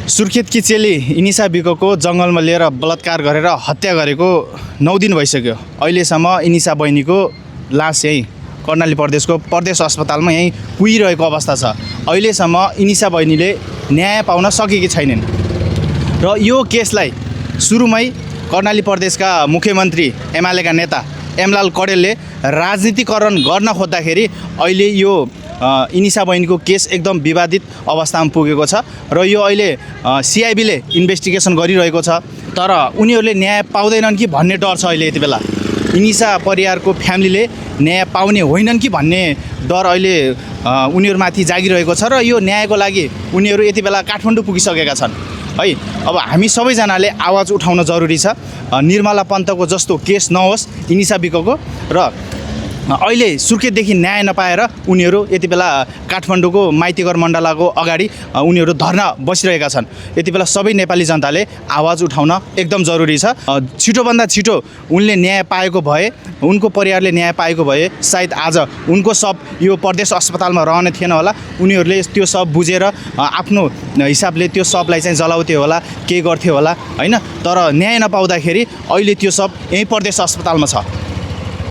सुर्खेत की चेली इनिसा बिकोको जङ्गलमा लिएर बलात्कार गरेर हत्या गरेको 9 दिन भइसक्यो। अहिलेसम्म इनिसा बहिनीको लास यही कर्णाली प्रदेशको प्रदेश अस्पतालमा यही कुहिरहेको अवस्था छ। अहिलेसम्म इनिसा बहिनीले न्याय पाउन सकेकी छैनन् र यो केसलाई सुरुमै कर्णाली प्रदेशका मुख्यमन्त्री एमालेका नेता एमलाल कडेलले राजनीतिकरण गर्न खोज्दाखेरि अहिले यो इनिसा बहिनीको केस एकदम विवादित अवस्थामा पुगेको छ र यो अहिले सिआइबीले इन्भेस्टिगेसन गरिरहेको छ। तर उनीहरूले न्याय पाउँदैनन् कि भन्ने डर छ। अहिले यति बेला इनिसा परिवारको फ्यामिलीले न्याय पाउने होइनन् कि भन्ने डर अहिले उनीहरूमाथि जागिरहेको छ र यो न्यायको लागि उनीहरू यति बेला काठमाडौँ पुगिसकेका छन् है। अब हामी सबैजनाले आवाज उठाउन जरुरी छ। निर्मला पन्तको जस्तो केस नहोस् इनिसा बिकोको र अहिले सुर्खेतदेखि न्याय नपाएर उनीहरू यति बेला काठमाडौँको माइतीघर मण्डलाको अगाडि उनीहरू धर्ना बसिरहेका छन्। यति बेला सबै नेपाली जनताले आवाज उठाउन एकदम जरुरी छ। छिटोभन्दा छिटो उनले न्याय पाएको भए, उनको परिवारले न्याय पाएको भए सायद आज उनको शव यो प्रदेश अस्पतालमा रहने थिएन होला। उनीहरूले त्यो शव बुझेर आफ्नो हिसाबले त्यो शवलाई चाहिँ जलाउँथ्यो होला, के गर्थ्यो होला हैन। तर न्याय नपाउँदाखेरि अहिले त्यो शव यही प्रदेश अस्पतालमा छ।